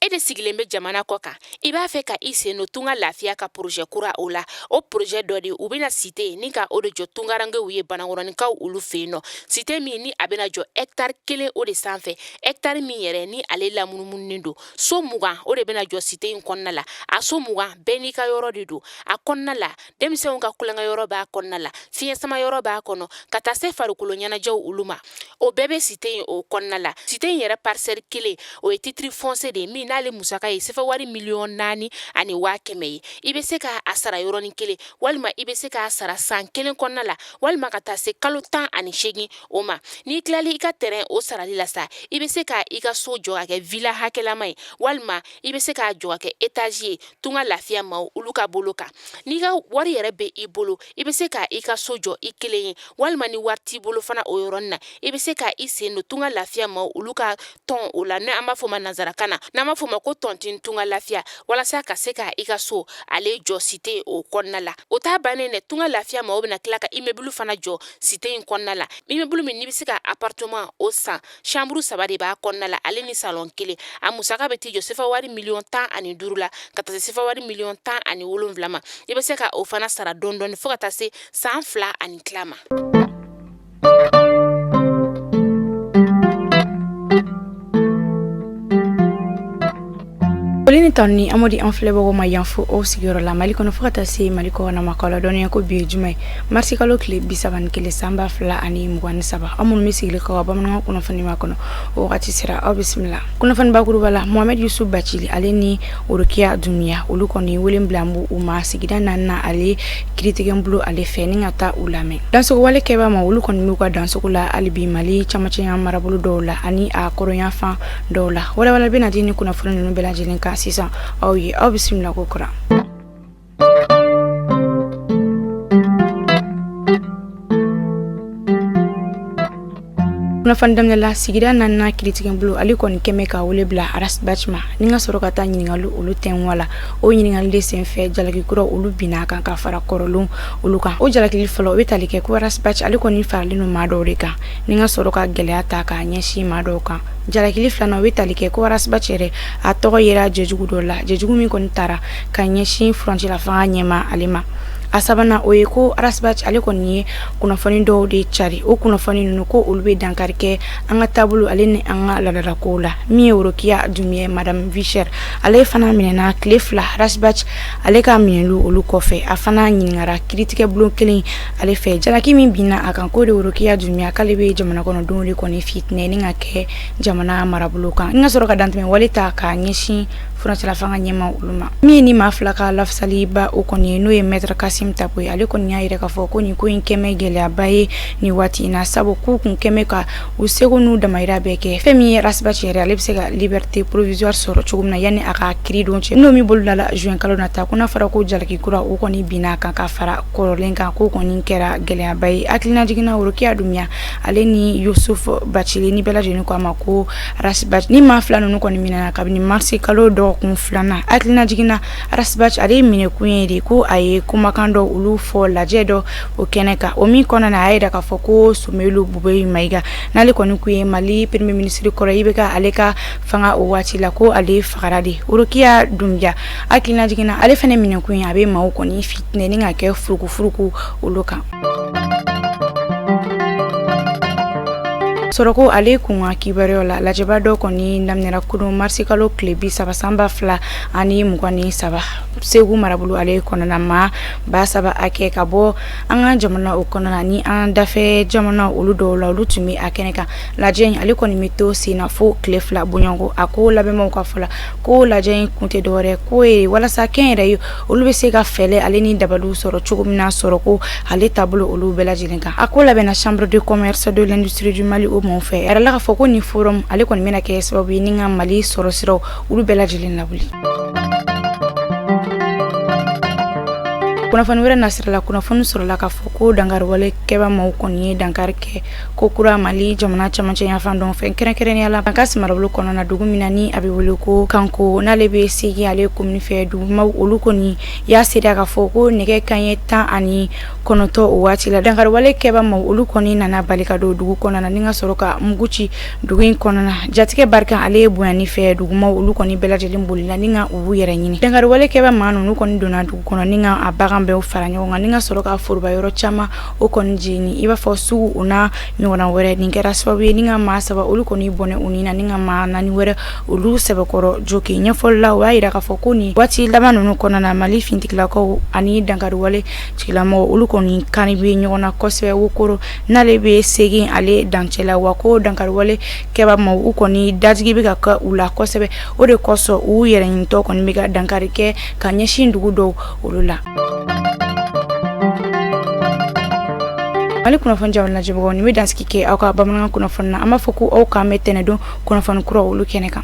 E de sigilen bɛ jamana kɔ kan, i b'a fɛ ka i sen don Tunga Lafiya ka projet kura o la. O projet dɔ de, u bɛna cité ni ka o de jɔ tungarankew ye, Banankɔrɔninkaw olu fɛ yen nɔ. Cité min ni a bɛna jɔ hectare 1 o de sanfɛ, hectare min yɛrɛ ni ale lamunumununen don. So 20 o de bɛna jɔ cité in kɔnɔna la. A so 20 bɛɛ n'i ka yɔrɔ de don a kɔnɔna la. Denmisɛnw ka tulonkɛ yɔrɔ b'a kɔnɔna la, fiɲɛ sama yɔrɔ b'a kɔnɔ, ka taa se farikolo ɲɛnajɛw olu ma, o bɛɛ bɛ cité in o kɔnɔna la. Cité in yɛrɛ parcelle 1, o ye titre foncier de ye min n'ale musaka ye sefa wari 4,1 miliyɔn ye. I bɛ se k'a sara yɔrɔnin kelen, walima i bɛ se k'a sara san 1 kɔnɔna la, walima ka taa se kalo 18 o ma. N'i tilali i ka terrain o sarali la sa, i bɛ se ka i ka so jɔ ka kɛ villa hakɛlama ye, walima i bɛ se k'a jɔ ka kɛ étage ye. Tunga Lafiya maaw olu ka bolo kan, n'i ka wari yɛrɛ bɛ i bolo, i bɛ se ka i ka so jɔ i kelen ye, walima ni wari t'i bolo fana, o yɔrɔnin na, i bɛ se ka i sen don Tunga Lafiya maaw olu ka tɔn o la, n'an b'a fɔ ma nansarakan na, n'an b'a fɔ ma ko tontine Tunga Lafiya, walasa ka se ka i ka so ale jɔ cité o kɔnɔna la. O t'a bannen dɛ. Tunga Lafiya maaw bɛna tila ka immeuble fana jɔ cité in kɔnɔna la, immeuble min n'i bɛ se ka appartement o san, chambre 3 de b'a kɔnɔna la, ale ni salon 1. A musaka bɛ t'i jɔ sefa wari 15 miliyɔn la, ka taa se sefa wari 17 miliyɔn ma. I bɛ se ka o fana sara dɔɔni dɔɔni fo ka taa se san 2 ani tila ma. Foli ni tanuni an b'o di an filɛbagaw ma yan fo aw sigiyɔrɔ la Mali kɔnɔ, fo ka taa se Mali kɔkan ma. K'aw ladɔnniya ko bi ye juma ye, marisi kalo tile 31 san 2023. Aw minnu bɛ sigili kɛ ka bamanankan kunnafoni makɔnɔ, o wagati sera, aw bisimila. Kunnafoni bakuruba la, Mohamed Yusuf Bacili ale ni Orokiya Dunbiya, olu kɔni wele bila u ma sigida naaninan ale kiritigɛbulon ale fɛ ni ka taa u lamɛn. Dansogo wale kɛbaa ma, olu kɔni b'u ka dansogo la hali bi Mali camancɛya marabolo dɔw la ani a kɔrɔnyanfan dɔw la. Walawala bɛna di ni kunnafoni ninnu bɛɛ lajɛlen kan sisan aw ye. Aw bisimila ko kura. Kunnafoni daminɛ la, sigida naaninan kiritigɛbulon ale kɔni kɛmɛ ka wele bila Ras Bath ma ni ka sɔrɔ ka taa ɲininkali olu tɛnwa la. O ɲininkali de senfɛ, jalaki kura olu binna a kan ka fara kɔrɔlenw olu kan. O jalakili fɔlɔ, o bɛ tali kɛ ko Ras Bath ale kɔni faralen don maa dɔw de kan ni ka sɔrɔ ka gɛlɛya ta k'a ɲɛsin maa dɔw kan. Jalakili filanan, o bɛ tali kɛ ko Ras Bath yɛrɛ a tɔgɔ yera jɛjugu dɔ la, jɛjugu min kɔni taara ka ɲɛsin furancɛla fanga ɲɛmaa ale ma. A sabanan, o ye ko Ras Bath ale kɔni ye kunnafoni dɔw de cari. O kunnafoni ninnu, ko olu bɛ dankari kɛ an ka taabolo ale ni an ka laadalakow la. Min ye Worokiya Dunbiya, madame Vie Chère, ale fana minɛna tile 2 Ras Bath ale ka minɛli olu kɔfɛ. A fana ɲininkara kiritigɛbulon kelen ale fɛ. Jalaki min binna a kan, ko de Worokiya Dunbiya k'ale bɛ jamana kɔnɔdenw de kɔni fitinɛ ni ka kɛ jamana marabolo kan, ni ka sɔrɔ ka dantɛmɛ wale ta k'a ɲɛsin furancɛla fanga ɲɛmaa olu ma. Min ye ni maa fila ka lafasaliba o kɔni ye, n'o ye maître Kasim Tapo ye, ale kɔni y'a yira k'a fɔ ko nin ko in kɛmɛ gɛlɛyaba ye nin waati in na, sabu k'u kun kɛmɛ ka u seko n'u damayira bɛɛ kɛ fɛn min ye Ras Bath yɛrɛ ale bɛ se ka liberté provisoire sɔrɔ cogo min na yanni a ka kiiri don cɛ, n'o min bolodala juin kalo nata. Ko n'a fɔra ko jalaki kura o kɔni binna a kan ka fara kɔrɔlen kan, k'o kɔni kɛra gɛlɛyaba ye. Hakilina jiginna, Worokiya Dunbiya ale ni Yusuf Bacili, ni bɛɛ lajɛlen ko a ma ko Ras Bath, ni maa fila ninnu kɔni minɛna kabini marisi kalo dɔgɔkun filanan. Hakilina jiginna, Ras Bath ale minɛkun ye de ko a ye kumakan dɔ olu fɔ lajɛ dɔ o kɛnɛ kan, o min kɔnɔna na a y'a yira k'a fɔ ko Soumeylou Boubèye Maïga, n'ale kɔni kun ye Mali premier ministre kɔrɔ IBK ale ka fanga o waati la, ko ale fagara de. Worokiya Dunbiya, hakilina jiginna, ale fana minɛkun ye a bɛ maaw kɔni fitinɛ ni ka kɛ furukufuruku olu kan. Sɔrɔko ale kun ka kibaruyaw la, lajɛba dɔ kɔni daminɛra kunun marisi kalo tile 30 san 2023 Segu marabolo ale kɔnɔna. Maa 3000 hakɛ ka bɔ an ka jamana o kɔnɔna ni an dafɛ jamana olu dɔw la, olu tun bɛ a kɛnɛ kan. Lajɛ in ale kɔni bɛ to sen na fo tile 2 bɔɲɔgɔnko. A ko labɛnbaw ka fɔ la ko lajɛ in kun tɛ dɔwɛrɛ ko ye walasa kɛnyɛrɛye olu bɛ se ka fɛɛrɛ ale ni dabaliw sɔrɔ cogo min na sɔrɔko ale taabolo olu bɛɛ lajɛlen kan. A ko labɛnna Chambre de commerce de l'industrie du Mali o maaw fɛ. A yirala k'a fɔ ko nin forum ale kɔni bɛna kɛ sababu ye ni ka Mali sɔrɔ siraw olu bɛɛ lajɛlen lawuli. Kunnafoni wɛrɛ nasira la, kunnafoni sɔrɔla k'a fɔ ko dankariwale kɛba maaw kɔni ye dankari kɛ ko kura Mali jamana camancɛ yanfan dɔ fɛ, kɛrɛnkɛrɛnnenya la Bankasi marabolo kɔnɔna na, dugu min na ni a bɛ wele ko Kanko, n'ale bɛ Segu ale komini fɛ. Dugumaw olu kɔni y'a seereya k'a fɔ ko nɛgɛ kanɲɛ 19 o waati la, dankariwale kɛba maaw olu kɔni nana bali ka don dugu kɔnɔna na ni ka sɔrɔ ka mugu ci dugu in kɔnɔna. Jatigɛ barika ale ye bonyani fɛ, dugumaw olu kɔni bɛɛ lajɛlen bolila ni ka u b'u yɛrɛ ɲini. Dankariwale kɛba maa ninnu kɔni donna dugu kɔnɔ ni ka a bagan bɛɛ fara ɲɔgɔn kan ni ka sɔrɔ ka foroba yɔrɔ caman o kɔni jeni, i b'a fɔ sugu o n'a ɲɔgɔnna wɛrɛ. Nin kɛra sababu ye ni ka maa saba olu kɔni bɔnɛ u ni na, ni ka maa naani wɛrɛ olu sɛbɛkɔrɔ jogin. Ɲɛfɔli la, o y'a jira k'a fɔ ko nin waati laban ninnu kɔnɔna na, Mali finitigilakaw ani dankariwale tigilamɔgɔw olu kɔni kan bɛ ɲɔgɔn na kosɛbɛ Wokoro, n'ale bɛ Segu ale dancɛ la. Wa ko dankariwale kɛba maaw u kɔni dadigi bɛ ka kɛ u la kosɛbɛ, o de kosɔn u yɛrɛ ɲinitɔ kɔni bɛ ka dankari kɛ ka ɲɛsin dugu dɔw olu la. Mali kunnafoni jabala lajɛbagaw, nin bɛ dansigi kɛ aw ka bamanankan kunnafoni na. An b'a fɔ ko aw k'an bɛn tɛnɛndon kunnafoni kura olu kɛnɛ kan.